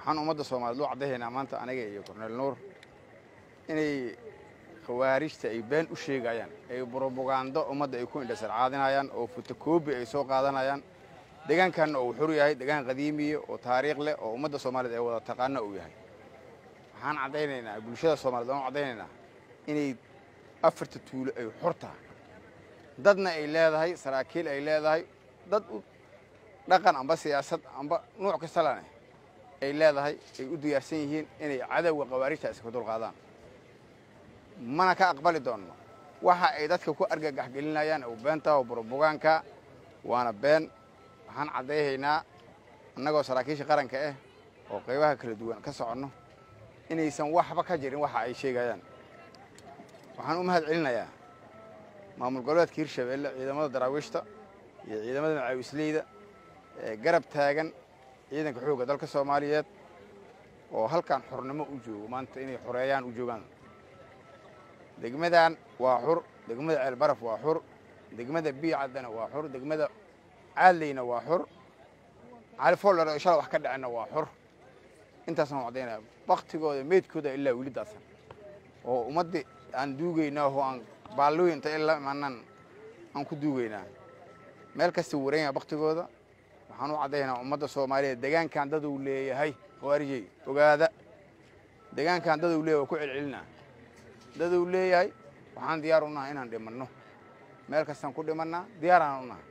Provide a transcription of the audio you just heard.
Waxaan ummadda Soomaaliyeed u caddahaynaa maanta, aniga iyo Korneyl Nuur, inay khawaarijta ay been u sheegayaan, ay brobagando ummadda ay ku indhasarcaadinayaan oo fotokoobi ay soo qaadanayaan. Deegaankanna uu xur yahay, deegaan qadiimiya oo taariikh leh oo ummadda Soomaaliyeed ay wada taqaana uu yahay. Waxaan caddaynaynaa bulshada Soomaaliyeed, waan u caddaynaynaa inay afarta tuulo ay xur tahay, dadna ay leedahay, saraakiil ay leedahay, dad u dhaqan amba siyaasad amba nuuc kasta lane ay leedahay, ay u diyaarsan yihiin inay cadowga khawaarijta iska dulqaadaan. Mana ka aqbali doonno waxa ay dadka ku argagax gelinayaan oo beenta oo brobogaanka, waana been. Waxaan caddayhaynaa annagoo saraakiisha qaranka ah oo qaybaha kala duwan ka soconno inaysan waxba ka jirin waxa ay sheegayaan. Waxaan u mahad celinayaa maamul goboleedka Hirshabeelle, ciidamada daraawiishta iyo ciidamada macaawisleyda ee garab taagan ciidanka xoogga dalka Soomaaliyeed oo halkan xornimo u joogo maanta inay xoreeyaan u joogaan. Degmadan waa xur, degmada Ceelbaraf waa xur, degmada Biicaddana waa xur, degmada Caadleyna waa xur, Califoolder oo shala wax ka dhacenna waa xur. Intaasaan u caddaynaya. Baktigooda, meydkooda ilaa weli daadsan oo ummaddii aan duugaynaa oo aan baallooyin inta ilaa imaanaan aan ku duugaynaa, meel kasta waran yahay baktigooda. Waxaan u caddaynaa ummadda Soomaaliyeed deegaankan dad uu leeyahay. Khawaarijey, ogaada, deegaankan dad uu leeyahay. Waa ku celcelinaa, dad uu leeyahay. Waxaan diyaar u nahay inaan dhimanno, meel kastaan ku dhimannaa diyaaraan u nahay.